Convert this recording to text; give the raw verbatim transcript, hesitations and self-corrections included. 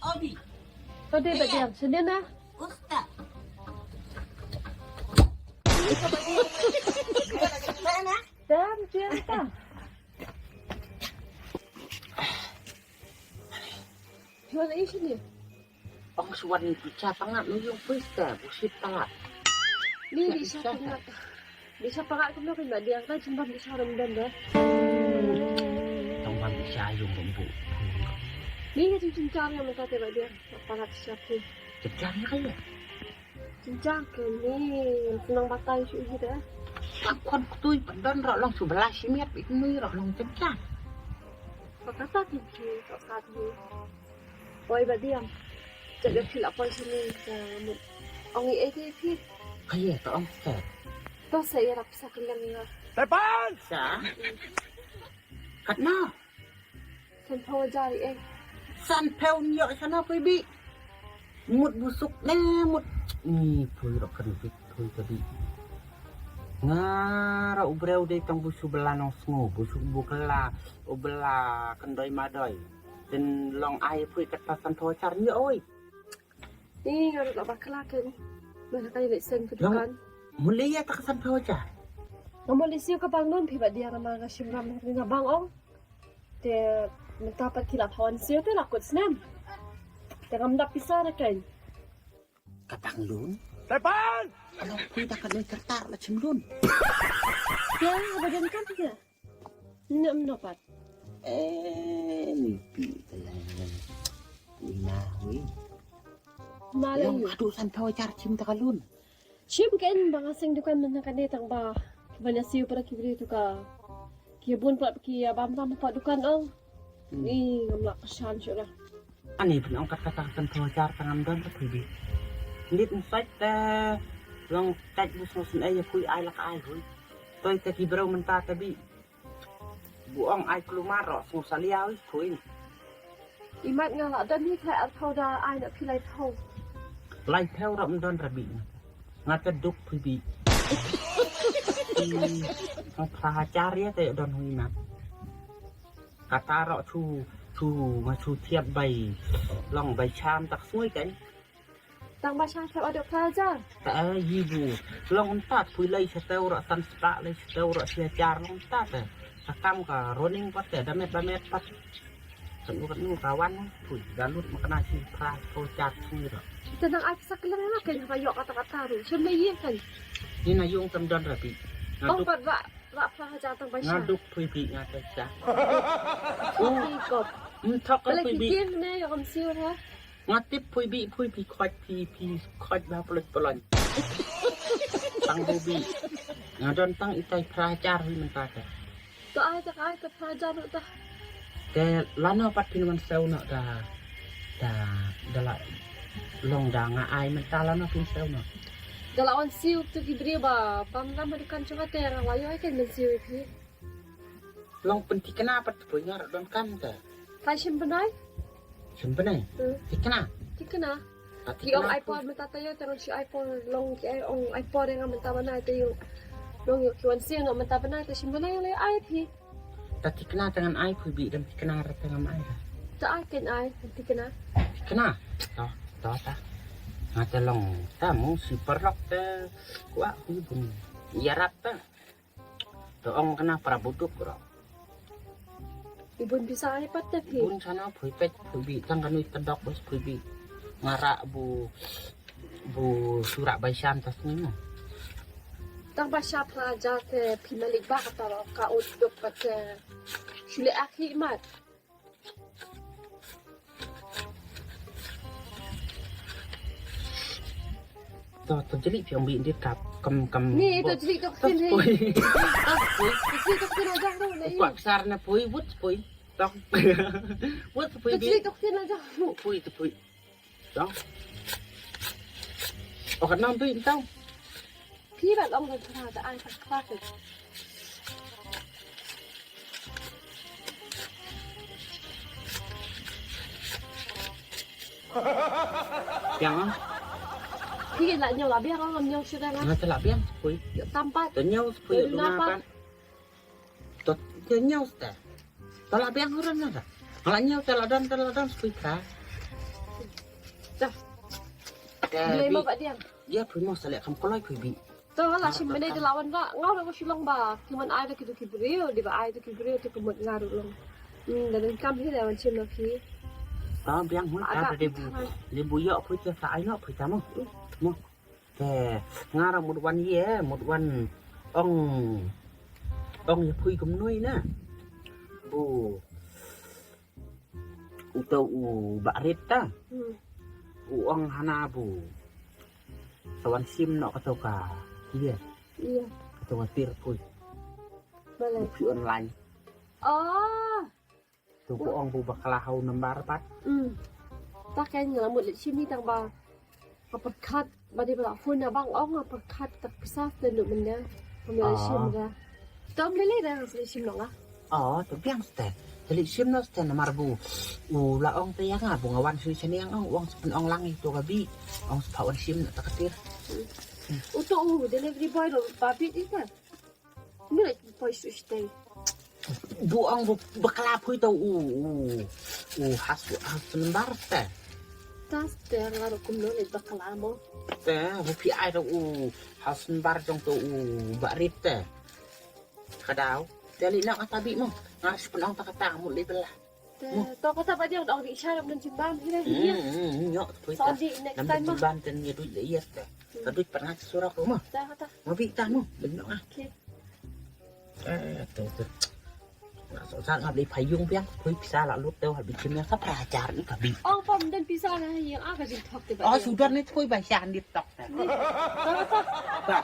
Obi. Kau dei ba diang sini na. Usta. Tam diang tam. Jual isu ni. Ong suan ni picha tanga nu yung pista busit tala. Ni di sa tanga. Bisa pakai kumno kan ba diang kan sembah bisa rendam dah. Tong bang bisa yung bambu. Ni ka cincin yang minta tiba dia. Pakai siap ni. Cedah ni kaya. Cincin ke ni senang pakai su ida. Tak kon kutui padan rak long su belas simiat iknui rak long cedah. Pakata ki ki pakati. Oi ba diang. Jaga phi la poi sini ka mut. Ong i eke phi. Kaya ta ong sa. To sa ira pisa kelang nga. Tepan. Sa. Katna. San phew hajar i eh. San phew nyo sana pui bi. Mut busuk ne mut. Ni pui rak kan bi pui tadi. Nga ra u breu dei tang busu bela nong sngu busu bukela u bela kendoi madoi. Ten long ai pui kata san phew hajar nyo oi. Ni nga rut la bakla ken. Mana kai le seng ke dukan. Mulia tak san phew hajar. Nga mulia siu ka bang non phi ba dia nama nga shimram nga bang ong. Te mynta pat ki la phawan siu te la kut snem. Te ngam dap pisa na ken. Ka bang lun. Tepan. Along pui da ka noi kertar la chim lun. Ya, ba dia kan ya. Ina mno pat. Eh, ni pi telang. Ina wi. Malay. Long adu san phew hajar chim ta kalun. Chim ken ba nga seng dukan men kane tang ba. Ba nya siu para ki bri tu ka. Ki bun pat ki bam tam pat dukan ong. Ni ngam lak shan shu lah. Ani pun ong kat kata san phew hajar tang am don ta pui bi. Nit nsait ta long kat bus no sin ai ya pui ai lak ai hui. Toi ta ki bro menta ta bi. Bu ong ai klumar ro sung salia wi kuin. Imat nga la don ni kai ar thau da ai na phi lai thau. Lai thau ro mdon rabi. Nga ta duk phi bi. Nga pha hajar ya ta don hui na. Kata ro chu chu nga chu thiap bai. Long bai cham tak sui kan. Tang ba sha thep adok plaza. Ta ai yi bu. Long ta pui lai sha tau ra san sta lai sha tau ra sia char long ta ta. Ka kam ka running pat ta da met ba met pat. Kan u kan u ka wan pui da lut ma kana si pra ko char sui ra. Kita nang ai sak lang na kan ba yok kata kata ru. Sum lai yin kan. Ni na yung tam don rapi. Ong pat ba ba plaza tang ba sha. Ngaduk pui bi nga ta sha. Pui kop. Mthok pui bi. Lagi ne yok am siu ha. Nga tip phui bi phui bi khot phi phi khot ba plot plon. Tang bu bi. Nga don tang itai phra hajar hui mynta ka. To ai tak ai ka phra hajar ta. Te lano pat phin wan sew no da da da la long da nga ai mynta lano phin sew no. Da la wan siu tu ki bri ba bam lam ba dukan chunga te nga la yo ai kan men siu phi. Long pynthikna pat pynthikna don kan ta. Ka shim bnai? Shim bnai. Hmm. Thikna. Thikna. Ki ong ai por mynta ta yo ta ong shi ai por long ki ai ong ai por nga mynta bnai ta yo. Long yo ki wan sing nga mynta bnai ta shim bnai le ai phi. Ta thikna ta ngan ai phi bi dam thikna ra ta ngam ai ra. Ta ai ken ai thikna. Thikna. Ta ta ta. Nga ta long ta mu si parlok ta kwa hu bun. Yarap ta. To ong kana para buduk ro. Ibun bisa ai pat te phi. Bun sana phui pet phui bi tang kanui tedok bos phui bi. Ngara bu bu surak bai sham tas ni mo. Tang ba shap ha ja te phi malik ba kata ro ka ut duk pat te. Shule akhi mat. To to jeli phi ong bi ndit kap kam kam. Ni to jeli tok tin ni. Pui. To pui. To jeli tok tin aja ro ni. Pak sar na pui wut pui. To. Wut pui. To jeli tok tin aja. Pui to pui. To. Okat nam bi tau. Phi ba long kan thra da ai ka khwa ka. Biang ah. Phi la nyau la biang ah, ngam nyau shu da nga. Nga ta la biang pui. Yo tampat. To nyau pui. Yo na pat. To nyau sta. Ta la biang huran na da. Nga la nyau ta la dan ta la dan pui ka. Dah. Blei mo ba diang. Ïa phi mo sa leh kham kloi phi bi. To la shim mynne da la wan ra nga ruh shilong ba ki man ai da ki tu ki briew di ba ai da ki briew te ka mut nga ruh long. Hmm, da dang kam hi da wan shim na ki. Ta biang hun ta de bu. Le bu ïoh phi te sa ai noh phi ta mo. Mo. Te nga ruh mut wan ïa mut wan ong ong ïa phi kumno ïa na. Bu. Uto u Bah Rit ta. Hmm. U ong hana bu. Sa wan shim noh kato ka. Ïa. Ïa. Kato ka tir pui. Balei? Phi online. Oh. Tu ku ong bu bakla hau nambar pat. Hmm. Ta ken nga la mut leit shim ni tang ba. Ka pyrkhat ba dei ba la phone na bang ong ka pyrkhat tak pisa te nuk mynne. Ka mut leit shim da. Tom lele da nga leit shim nong ah. Oh, to biang ste. Te leit shim no ste namar bu. U la ong te ïa nga bu nga wan shu shane ong ong sa pynong lang ito ka bi. Ong sa pha wan shim na ta ka tir. Uto u delivery boy lo ba bi ita. Mira ki poi su stay. Bu ong bu bakla phui to u u u has has number te. Tas te nga ro kumno le bakla mo. Te bu pi ai to u has number jong to u Bah Rit te. Ka dau. Te li nak kata bi mo. Nga shu pynong ta kata mu le bela. Te to kata ba diang dong di sha dong jin bam hi le hi. Hmm, hmm, hmm, nyok, phui ta. So di next time mo. Jin bam ten ye duit le yes te. Ka duit pernah surok mo. Ta kata. Mo bi ta mo. Benda ah. Okay. Eh, tu tu. Nga so sa nga beli payung biang, phui pisa la lut tu, beli kim yang sa perajar ni ka bi. Ong pom dan pisa na yang ah ka jin thok te ba. Oh, sudah ni phui ba shan di tok. Ni. Ta kata. Ba.